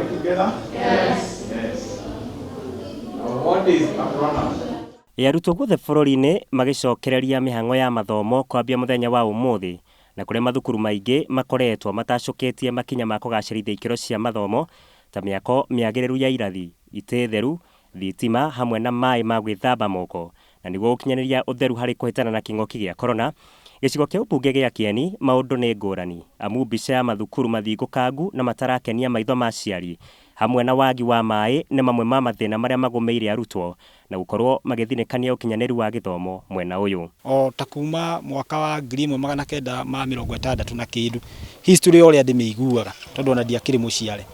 we together? Yes. Yes. Now, what is a pronoun? Arutwo guothe bũrũri-inĩ magĩcokereria mĩhang'o ya mathomo kwambia mũthenya wa ũmũthĩ, na kũrĩa mathukuru maingĩ makoretwo matacũkĩtie makinya ma kũgacĩrithia ikĩro cia mathomo ta mĩako mĩagĩrĩru ya irathi, itĩ theru, thitima hamwe na maĩ ma gwĩthamba moko, na nĩguo gũkinyanĩria ũtheru harĩ kũhĩtana na kĩng'ũki gĩa korona. Gĩcigo kĩa ũmbunge gĩa Kĩeni maũndũ nĩ ngũrani, amu mbica ya mathukuru mathingũkangu na matarakenia maitho ma aciari hamwe na wagi wa maĩ nĩ mamwe ma mathĩna marĩa magũmĩire arutwo na gũkorwo magĩthinĩkania ũkinyanĩru wa gĩthomo mwena ũyũ. O ta kuma mwaka wa 1960 na kĩndũ, history ũrĩa ndĩmĩiguaga tondũ ona ndiakĩrĩ mũciare,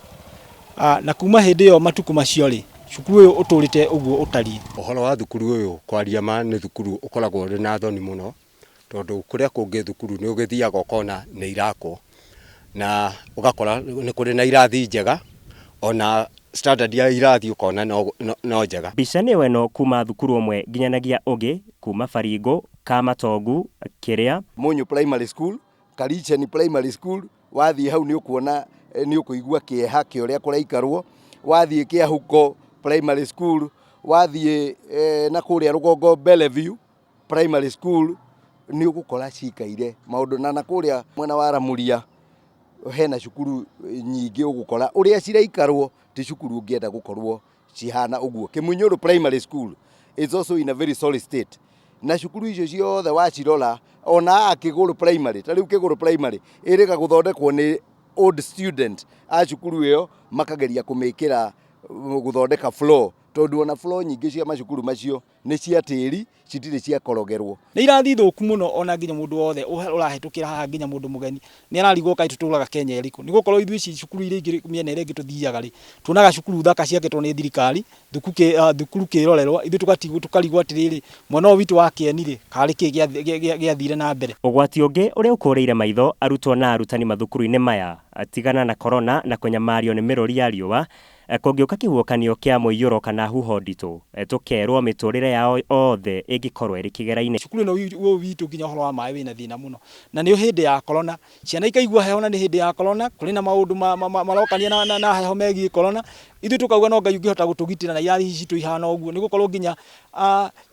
na kuma hĩndĩ ĩyo matukũ macio rĩ, cukuru ũyũ ũtũrĩte ũguo ũtariĩ. Ũhoro wa thukuru ũyũ, kwaria ma, nĩ thukuru ũkoragwo ũrĩ na thoni mũno, tondũ kũrĩa kũngĩ thukuru nĩ ũgĩthiaga ũkona nĩ irakwo na ũgakora nĩ kũrĩ na irathi njega, ona standard ya irathi ũkona no njega. Mbica nĩyo ĩno, kuma thukuru ũmwe nginyanagia ũngĩ, kuma Baringo, Kamatongu, Kĩrĩa, Munyu Primary School, Karicheni Primary School, wathiĩ hau nĩ ũkuona, nĩ ũkũigua kĩeha kĩa ũrĩa kũraikarwo. Wathiĩ Kĩahuko Primary School, wathiĩ na kũrĩa rũgongo Bellevue Primary School, nĩ ũgũkora cikaire maũndũ na kũrĩa mwena wa Ramuria hena cukuru nyingĩ ũgũkora ũrĩa ciraikarwo ti cukuru ũngĩenda gũkorwo cihana ũguo. Kĩmunyũrũ Primary School is also in a very sorry state, na cukuru icio ciothe wacirora, ona haha Kĩgũrũ Primary, ta rĩu Kĩgũrũ Primary ĩrĩga gũthondekwo nĩ old student a cukuru ĩyo, makageria kũmĩkĩra gũthondeka floor, tondũ ona floor nyingĩ cia macukuru macio nĩ cia tĩri, citirĩ ciakorogerwo. Nĩ irathi thũku mũno, ona nginya mũndũ wothe ũrahĩtũkĩra haha, nginya mũndũ mũgeni nĩ ararigwo kaĩ tũtũraga Kenya ĩrĩkũ, nĩ gũkorwo ithuĩ ici cukuru iria ingĩ mĩena ĩrĩa ĩngĩ tũthiaga rĩ, tuonaga cukuru thaka ciakĩtwo nĩ thirikari, thukuru kĩrorerwa, ithuĩ tũgatigwo tũkarigwo atĩrĩrĩ, mwena ũyũ witũ wa Kĩeni rĩ, karĩ kĩ gĩathire na mbere? Ũgwati ũngĩ ũrĩa ũkũrĩire maitho arutwo na arutani mathukuru-inĩ maya, tigana na korona na kũnyamario nĩ mĩrũri ya riũa, kũngĩũka kĩhuhũkanio kĩa mũiyũro kana huho nditũ, tũkerwo mĩtũrĩre yao othe ĩngĩkorwo ĩrĩ kĩgera-inĩ. Cukuru ĩno ũyũ witũ, nginya ũhoro wa maĩ wĩna thĩna mũno, na nĩyo hĩndĩ ya korona, ciana ikaigua heho, na nĩ hĩndĩ ya korona, kũrĩ na maũndũ marokania na heho megiĩ korona. Ithuĩ tũkauga no Ngai ũngĩhota gũtũgitĩra na irathi ici citũ ihana ũguo, nĩ gũkorwo nginya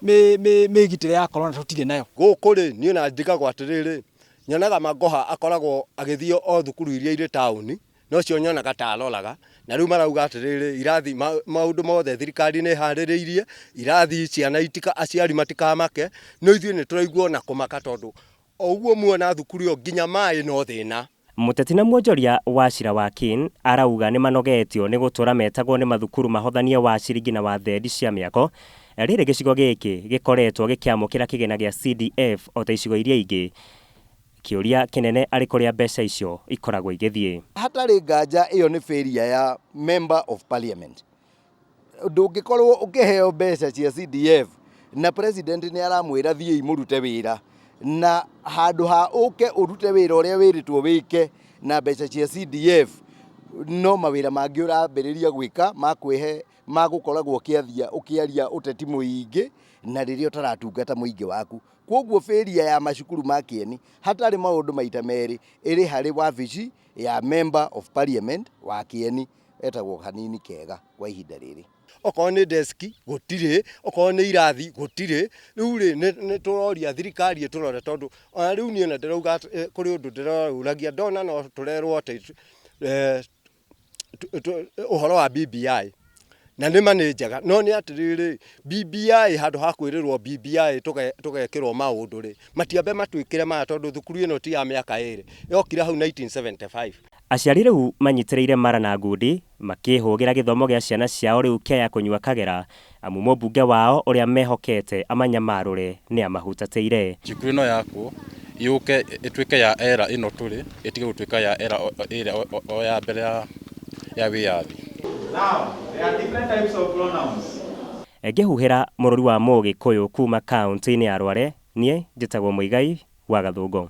mĩgitĩre ya korona tũtirĩ nayo. Gũkũ rĩ, niĩ na ndigagwo atĩrĩrĩ, nyonaga Magoha akoragwo agĩthiĩ o thukuru iria irĩ taũni, nocio nyonaga ta aroraga, na rĩu marauga atĩrĩrĩ, irathi maũndũ mothe thirikari nĩ ĩharĩrĩirie irathi, ciana itika, aciari matikamake, no ithuĩ nĩ tũraigua ona kũmaka, tondũ o ũguo muona thukuru ĩyo nginya maĩ no thĩna. Mũteti na mwonjoria wa cira wa Kin arauga nĩ manogetio nĩ gũtũra metagwo nĩ mathukuru mahothanie wa ciringi na wa thendi cia mĩako. Rĩrĩ gĩcigo gĩkĩ gĩkoretwo gĩkĩamũkĩra kĩgĩna gĩa CDF o ta icigo iria ingĩ, kĩũria kĩnene arĩ kũrĩa mbeca icio ikoragwo igĩthiĩ. Hatarĩ nganja ĩyo nĩ failure ya member of parliament. Ndũngĩkorwo ũkĩheo mbeca cia CDF na president nĩ aramwĩra thiĩi mũrute wĩra, na handũ ha ũke ũrute wĩra ũrĩa wĩrĩtwo wĩke na mbeca cia CDF, no mawĩra mangĩ ũrambĩrĩria gwĩka ma kwĩhe ma gũkoragwo ũkĩathia ũkĩaria ũteti mũingĩ na rĩrĩa ũtaratungata mũingĩ waku. Koguo failure ya macukuru ma Kĩeni, hatarĩ maũndũ maita merĩ, ĩrĩ harĩ wabici ya member of parliament wa Kĩeni etagwo Hanini Kega kwa ihinda rĩrĩ. Okorwo nĩ deski gũtirĩ, okorwo nĩ irathi gũtirĩ. Rĩu rĩ, nĩ tũroria thirikari ĩtũrore, tondũ ona rĩu niĩ ona ndĩrauga kũrĩ ũndũ ndĩraũragia ndona no tũrerwo atĩ ũhoro wa BBI na nĩ ma nĩ njega, no nĩ atĩrĩrĩ, BBI handũ ha kwĩrĩrwo BBI tũgekĩrwo maũndũ rĩ, matiambe matwĩkĩre maya, tondũ thukuru ĩno ti ya mĩaka 2, yokire hau 1975. Aciari rĩu manyitĩrĩire mara na ngundi makĩhũgĩra gĩthomo gĩa ciana ciao rĩu kĩaya kũnyua kagera, amu mũmbunge wao ũrĩa mehokete amanyamarũre nĩ amahutatĩire. Cukuru ĩno yakwo yũke ĩtuĩke ya era ĩno tũrĩ, ĩtige gũtuĩka ya era ĩrĩa o ya mbere ya wĩyathi. Now, there are different types of pronouns. Ngĩhuhĩra mũrũri wa Mũgĩkũyũ kuma kaunti-inĩ ya Rware, niĩ njĩtagwo Mũigai wa Gathũngũ.